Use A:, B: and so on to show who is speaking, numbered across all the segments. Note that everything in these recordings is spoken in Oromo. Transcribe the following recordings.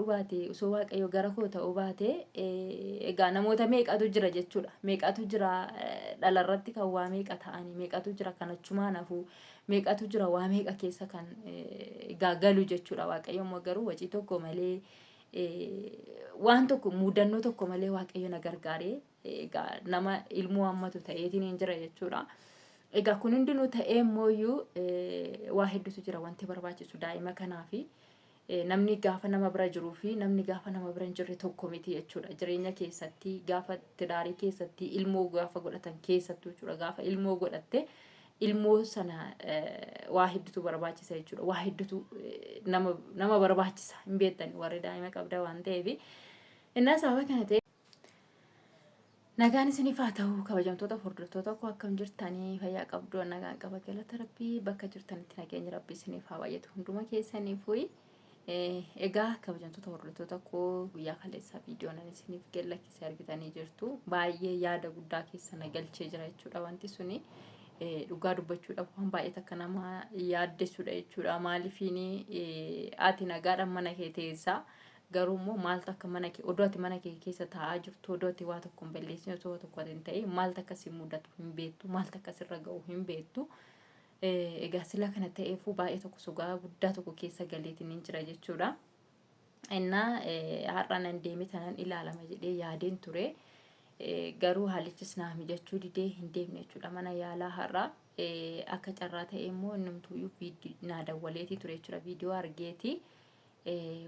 A: gargaaruu baate, osoo Waaqayyo gara koo ta'uu baate, egaa namoota meeqatu jira jechuudha. Meeqatu jira dhalarratti kan waa meeqa ta'anii, meeqatu jira kan achumaan hafu, meeqatu jira waa meeqa keessa kan egaa galu jechuudha. Waaqayyo immoo garuu wacii tokko malee, waan tokko muudannoo tokko malee Waaqayyo na gargaaree egaa nama ilmoo hammatu ta'eetiin hin jira jechuudha. Egaa kun hundinuu ta'ee immooyyuu waa hedduutu jira wanti barbaachisu daa'ima kanaafi. Namni gaafa nama bira jiruu fi namni gaafa nama bira hin jirre tokko miti jechuudha. Jireenya keessatti gaafa tidaarii keessatti ilmoo gaafa godhatan keessattuu jechuudha. Gaafa ilmoo godhatte ilmoo sana waa hedduutu barbaachisa jechuudha. Waa hedduutu nama barbaachisa hin beektani warri daa'ima qabda waan ta'eef. Innaa sababa kana ta'e Nagaan isiniif haa ta'u kabajamtoota hordoftoota koo, akkam jirtanii? Fayyaa qabdu? Nagaan qaba, galata Rabbii. Bakka jirtanitti nageenyi Rabbii isiniif haa baay'atu hunduma keessaniifuu. Egaa kabajamtoota hordoftoota koo, guyyaa kaleessaa viidiyoo nan isiniif gallakkise argitanii jirtu. Baay'ee yaada guddaa keessa na galchee jira jechuudha wanti suni. Dhugaa dubbachuudhaaf waan baay'ee takka nama yaaddessudha jechuudha. Maaliifiin ati nagaadhaan mana kee teessaa, garuu immoo maaltu akka mana kee, odoo ati mana kee keessa taa'aa jirtu, odoo ati waa tokko hin balleessin, osoo waa tokko ati hin ta'in maaltu akka si mudatu hin beektu, maaltu akka sirra ga'u hin beektu. Egaa sila kana ta'eefuu baay'ee tokko sogaa guddaa tokko keessa galeetiin hin jira jechuudha. Innaa har'a nan deeme tanan ilaalama jedhee yaadeen ture. Garuu haalichis naa mijachuu didee hin deemne jechuudha mana yaalaa har'a. Akka carraa ta'e immoo innumtuuyyuu naa dawwaleetii ture jechuudha, viidiyoo argeeti.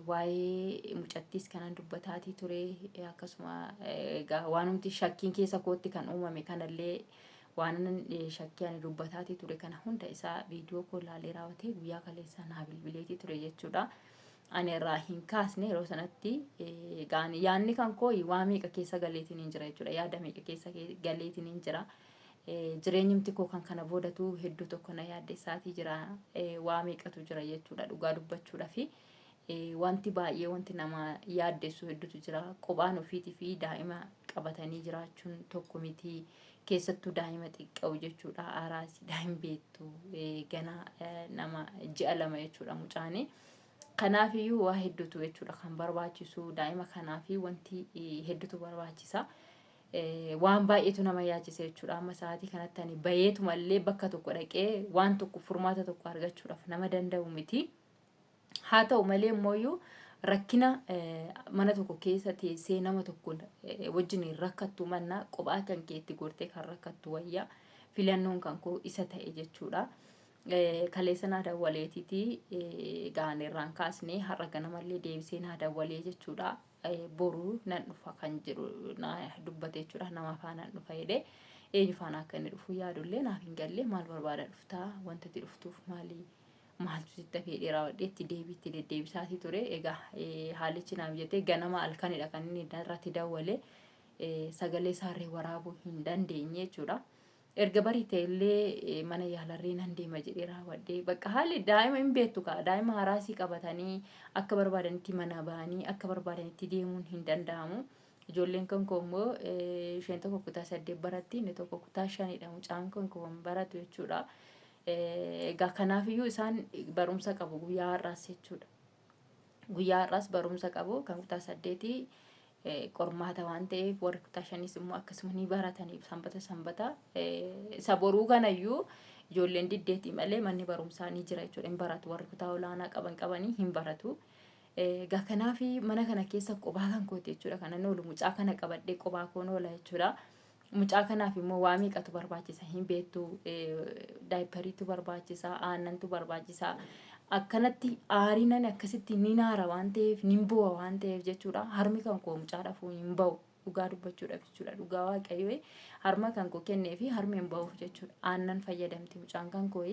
A: Waa'ee mucattiis kanan dubbataatii ture, akkasuma egaa waanumti shakkiin keessa kootti kan uumame kanallee, waan shakkii ani dubbataatii ture kana hunda isaa viidiyoo koo ilaalee raawwatee guyyaa kaleessaa naa bilbileetii ture jechuudha. Ani irraa hin kaasne yeroo sanatti. Egaa yaadni kan koo waa meeqa keessa galeetiin hin jira jechuudha. Yaada meeqa keessa galeetiin hin jira. Jireenyumti koo kan kana boodatu hedduu tokko na yaaddessaatii jira. Waa meeqatu jira jechuudha dhugaa dubbachuudhafi. Wanti baay'ee wanti nama yaaddessu hedduutu jira. Qophaan ofiitii fi daa'ima qabatanii jiraachuun tokko miti. Keessattuu daa'ima xiqqa'u jechuudha. Araasi daa'im beektu gana nama ji'a 2 jechuudha mucaani. Kanaafiyyuu waa hedduutu jechuudha kan barbaachisu daa'ima kanaafi, wanti hedduutu barbaachisa. Waan baay'eetu nama yaachisa jechuudha. Amma sa'aatii kanatti ani bayeetumallee bakka tokko dhaqee waan tokko furmaata tokko argachuudhaaf nama danda'u miti. Haa ta'u malee immoo rakkina mana tokko keessa teessee nama tokko wajjin rakkattu mannaa kophaa kan keetti gortee kan rakkattu wayyaa, filannoon kan koo isa ta'e jechuudha. Kaleessa naa dawwaleetiiti gaan irraan kaasnee, har'a ganamallee deebisee naa dawwalee jechuudha. Boru nan dhufa kan jedhu na dubbate jechuudha. Nama faanaan dhufa jedhee, eenyu faana akka inni dhufu yaadullee naaf hin galle. Maal barbaada dhuftaa? Wanta itti dhuftuuf maali? Maaltu sitti hafee raawwadhee itti deebii itti deddeebisaatii ture. Egaa haalichi naaf jetee ganama halkanidha kan inni irratti dawwale, sagalee isaarree waraabuu hin dandeenye jechuudha. Erga barii ta'ellee mana yaalarree nan deema jedhee raawwadhee, bakka haalli daa'ima hin beektu kaa, daa'ima haraasii qabatanii akka barbaadanitti mana ba'anii akka barbaadanitti deemuun hin danda'amu. Ijoolleen kan koo immoo isheen tokko kutaa 8 baratti, inni tokko kutaa 5dha mucaan kan koo baratu jechuudha. Egaa kanaafiyyuu isaan barumsa qabu guyyaa har'aas jechuudha. Guyyaa har'aas barumsa qabu, kan kutaa 8 qormaata waan ta'eef, warri kutaa 5s immoo akkasuma ni barataniif sanbata sanbata. Isa boruu kanayyuu ijoolleen diddeetii malee manni barumsaa ni jira jechuudha, hin baratu. Warri kutaa olaanaa qaban qabanii hin baratu. Egaa kanaaf mana kana keessa qophaa kan kooti jechuudha kanan oolu, mucaa kana qabadhee qophaa koon oola jechuudha. Mucaa kanaaf immoo waa meeqatu barbaachisa hin beektu. Daayipariitu barbaachisa, aannantu barbaachisa. Akkanatti aarinan akkasitti ni naara waan ta'eef, ni bu'a waan ta'eef jechuudha. Harmi kan koo mucaa dhafuu hin ba'u dhugaa dubbachuudhaaf jechuudha. Dhugaa Waaqayyoo, harma kan koo kennee fi harmi hin ba'uuf jechuudha. Aannan fayyadamti mucaan kan koo.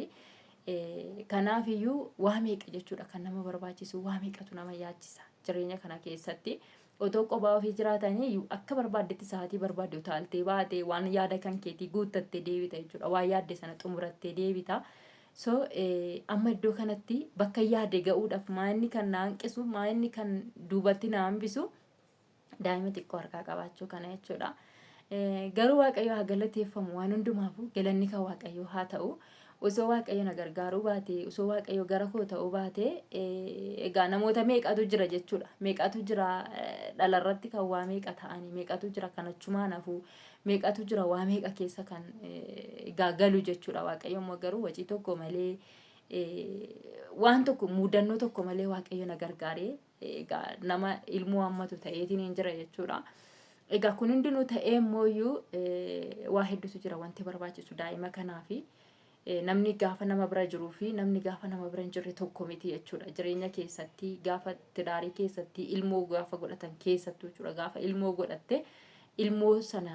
A: Kanaaf iyyuu waa meeqa jechuudha kan nama barbaachisu, waa meeqatu nama yaachisa jireenya kana keessatti. Otoo qophaa ofii jiraatanii akka barbaaddetti sa'aatii barbaadde utaaltee baatee waan yaada kan keetii guuttattee deebita jechuudha. Waan yaadde sana xumurattee deebita. So amma iddoo kanatti bakka yaade ga'uudhaaf maa inni kan na hanqisu, maa inni kan duubatti na hambisu daa'ima xiqqoo harkaa qabaachuu kana jechuudha. Garuu Waaqayyo haa galateeffamu, waan hundumaafuu galanni kan Waaqayyoo haa ta'u. Osoo Waaqayyo na gargaaruu baate, osoo Waaqayyo gara koo ta'uu baate, egaa namoota meeqatu jira jechuudha. Meeqatu jira dhalarratti kan waa meeqa ta'anii, meeqatu jira kan achumaan hafu, meeqatu jira waa meeqa keessa kan egaa galu jechuudha. Waaqayyo immoo garuu wacii tokko malee waan tokko muudannoo tokko malee Waaqayyo na gargaaree egaa nama ilmoo hammatu ta'eetiin hin jira jechuudha. Egaa kun hundinuu ta'ee immoo iyyuu waa hedduutu jira wanti barbaachisu daa'ima kanaafi. Namni gaafa nama bira jiruu fi namni gaafa nama bira hin jirre tokko miti jechuudha. Jireenya keessatti gaafa tidaarii keessatti ilmoo gaafa godhatan keessattuu jechuudha. Gaafa ilmoo godhatte ilmoo sana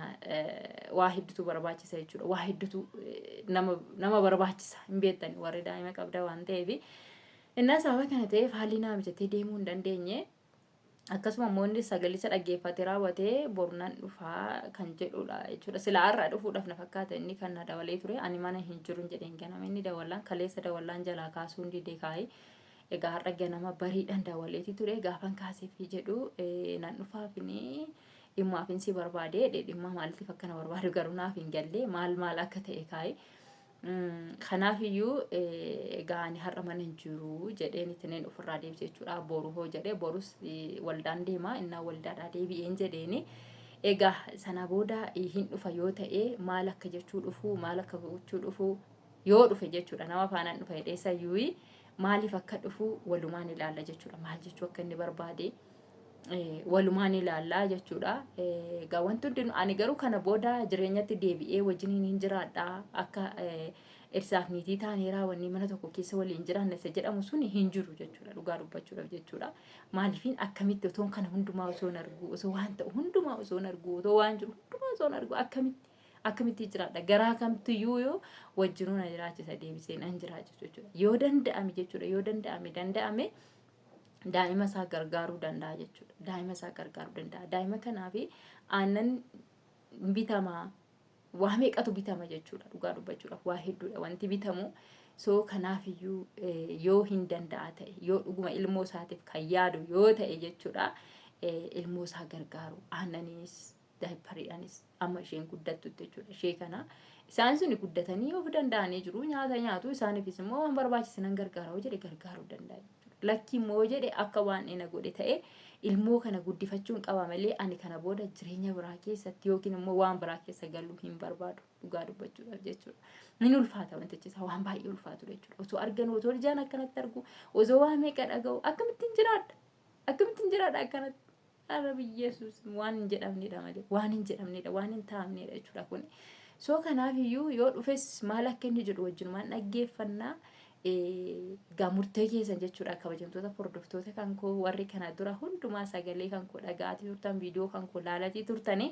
A: waa hedduutu barbaachisa jechuudha. Waa hedduutu nama barbaachisa hin beektani warri daa'ima qabda waan ta'eef. Innaa sababa kana ta'eef haalli naa mijatee deemuu hin dandeenye. Akkasuma immoo inni sagalicha dhaggeeffatee raawwatee boru nan dhufaa kan jedhudha jechuudha. Silaa har'a dhufuudhaaf na fakkaata inni kan na dawalee ture. Ani mana hin jiru jedheen ganama inni dawallaan kaleessa dawallaan jalaa kaasuun didee kaa'ee. Egaa har'a ganama bariidhaan dawaleeti ture gaafan kaaseefii jedhu nan dhufaafini dhimmaafin si barbaade dhimma maaliitiif akka na barbaadu garuu naaf hin galle maal maal akka ta'e kaa'e. Kanaaf iyyuu egaa ani har'a mana hin jiru jedheen ittiin ofirraa deebise jechuudha. Boru hoo jedhee borus waldaan deema innaa waldaadhaa deebi'een jedheeni. Egaa sana booda hin dhufa yoo ta'e maal akka jechuu dhufu maal akka gochuu dhufu yoo dhufe jechuudha nama faanaan dhufa jedhee sayyuu maaliif akka dhufu walumaan ilaalla jechuudha. Maal jechuu akka inni barbaade. Walumaan ilaallaa jechuudha. Egaa wanti hundinuu ani garuu kana booda jireenyatti deebi'ee wajjiniin hin jiraadha akka dhirsaaf niitii taanee raawwannee mana tokko keessa waliin jiraanna isa jedhamu sun hin jiru jechuudha dhugaa dubbachuudhaaf jechuudha. Maaliifin akkamitti otoon kana hundumaa osoo hin argu osoo waan ta'u hundumaa osoo hin argu otoo waan jiru hundumaa osoo hin argu akkamitti akkamitti jiraadha garaa kamtiyyuu yoo wajjinuu na jiraachisa deebisee nan jiraachisu jechuudha. Yoo danda'ame jechuudha yoo danda'ame danda'ame daa'ima isaa gargaaruu danda'a jechuudha. Daa'ima isaa gargaaruu danda'a. Daa'ima kanaaf aannan bitamaa waa meeqatu bitama jechuudha. Dhugaa dubbachuudhaaf waa hedduudha wanti bitamu. So kanaafiyyuu yoo hin danda'a ta'e yoo dhuguma ilmoo isaatiif kan yaadu yoo ta'e jechuudha ilmoo isaa gargaaru aannaniinis daayipariidhaanis amma isheen guddattutti jechuudha. Ishee kana isaan suni guddatanii of danda'anii jiru nyaata nyaatu isaaniifis immoo waan barbaachise nan gargaara yoo jedhe gargaaruu danda'a jechuudha. Lakki immoo yoo jedhe akka waan ina godhe ta'e ilmoo kana guddifachuun qaba malee ani kana booda jireenya biraa keessatti yookiin immoo waan biraa keessa galuu hin barbaadu dhugaa dubbachuudhaaf jechuudha. Ni ulfaata wantichi isaa waan baay'ee ulfaatu jechuudha. Osoo arganu osoo ijaan akkanatti argu osoo waa meeqa dhaga'u akkamittiin jiraadha akkamittiin jiraadha akkanatti. Ara biyyeesus waan hin jedhamnedha malee waan hin jedhamnedha waan hin taa'amnedha jechuudha kun. So kanaaf iyyuu yoo dhufes maal akka inni jedhu wajjinumaan dhaggeeffannaa egaa murtee keessan jechuudha kabajamtoota hordoftoota kan koo warri kana dura hundumaa sagalee kan koo dhaga'aatii turtan viidiyoo kan koo laalatii turtanii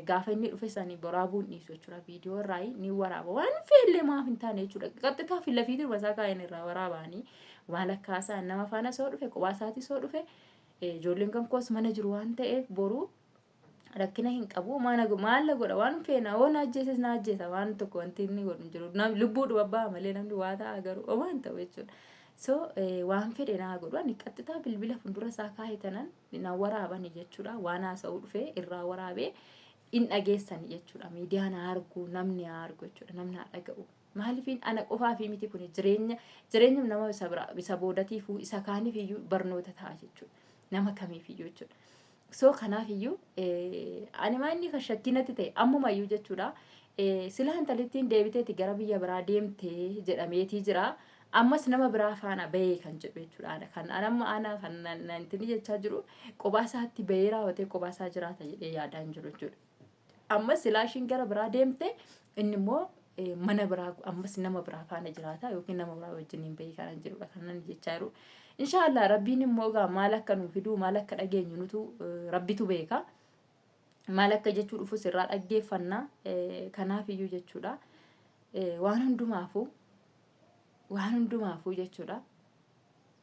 A: gaafa inni dhufe sani boraabuun dhiisu jechuudha viidiyoo irraa ni waraaba waan feellee maaf hin taane jechuudha qaxxitaa fi lafiitii isaa kaa'een irraa waraabanii maal akka haasa'an nama faana soo dhufe kophaa isaatii soo dhufe Ijoolleen kan koos mana jiru waan ta'eef boru rakkina hin qabu. Maal na godha waan feena hoo na ajjeeses na ajjeesa waan tokko wanti inni godhu hin jiru. Lubbuudhuma ba'a malee namni waa ta'a garuu homaa hin ta'u jechuudha. So waan fedhe naa godhu ani qaxxitaa bilbila fuuldura isaa kaa'e tanan na waraabani jechuudha. Waan haasa'uu dhufe irraa waraabee in dhageessani jechuudha. Miidiyaan haa argu namni haa argu jechuudha. Namni haa dhaga'u. Maaliifin ana qofaafii miti kuni jireenya jireenya nama isa bira isa boodatiifuu isa kaaniif iyyuu barnoota ta'a jechuudha. Nama kamiif iyyuu jechuudha. So kanaaf iyyuu ani maa inni kan shakkiinatti ta'e ammuma iyyuu jechuudha. Silaa intalittiin deebiteeti gara biyya biraa deemte jedhameetii jira. Ammas nama biraa faana bahee kan jedhu jechuudha. Kan amma ana kan nantinni jechaa jiru kophaa isaatti bahee raawwatee kophaa isaa jiraata jedhee yaadaa hin jiru jechuudha. Ammas silaa ishiin gara biraa deemte inni immoo mana biraa ammas nama biraa faana jiraata yookiin nama biraa wajjin hin bahii kanan jedhudha kan nan jechaa jiru. Inshaallah rabbiin immoo egaa maal akka nuu fiduu maal akka dhageenyu nutu rabbitu beeka. Maal akka jechuu dhufus irraa dhaggeeffanna kanaaf iyyuu jechuudha. Waan hundumaafuu waan hundumaafuu jechuudha.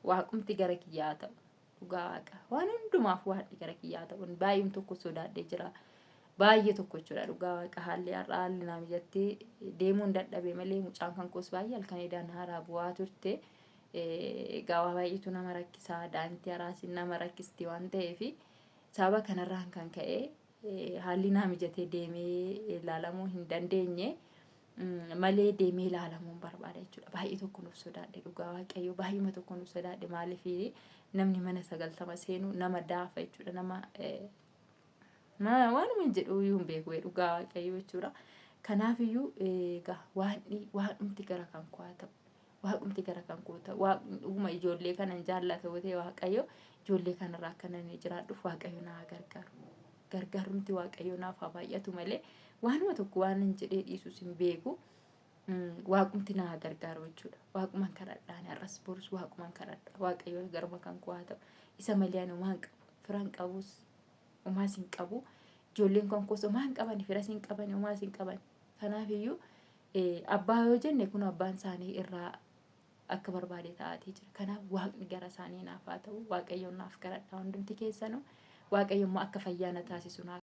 A: Waaqumti gara kiyyaa ta'u. Dhugaa waaqa. Waan hundumaaf waaqni gara kiyyaa ta'u. Baay'een tokko sodaadhee jira. Baay'ee tokko jechuudha dhugaa waaqa haalli har'a haalli naa mijattee deemuun dadhabee malee mucaan kan koos baay'ee halkan edaan haaraa bu'aa turte. Egaa waa baay'eetu nama rakkisaa daa'imti haraasiin nama rakkisti waan ta'eef sababa kanarraan kan ka'e haalli naa mijatee deemee ilaalamuu hin dandeenye. Malee deemee ilaalamuun barbaada jechuudha. Baay'ee tokko nuuf sodaadhe dhugaa Waaqayyo baay'uma tokko nuuf sodaadhe maaliif namni mana 90 seenu nama daafa jechuudha. Nama waanuma hin jedhu iyyuu hin beeku dhugaa Waaqayyo jechuudha. Kanaafiyyuu egaa waaqni waaqumti gara kan koo haa ta'u. Waaqumti gara kan koo ta'u. Waaqni dhuguma ijoollee kana hin jaallata yoo ta'e Waaqayyo ijoollee kanarraa akka namni jiraadhuuf Waaqayyo na haa gargaaru. Gargaarumti Waaqayyo naaf haa baay'atu malee waanuma tokko waan hin jedhee dhiisus hin beeku. Waaqumti na haa gargaaru jechuudha. Waaquman kadhadhaan har'as borus waaquman kadhadha. Waaqayyo garuma kan koo haa ta'u. Isa malee ani homaa hin qabu. Fira hin qabus homaas hin qabu. Ijoolleen kan koos homaa hin qabani firas hin qabani homaas hin qabani. Kanaafiyyuu abbaa yoo jenne kun abbaan isaanii irraa akka barbaade ta'aatii jira. Kanaaf waaqni gara isaanii naaf haa ta'u. Waaqayyoon naaf kadhadha hundumti keessanuu. Waaqayyo immoo akka fayyaa na taasisu naaf.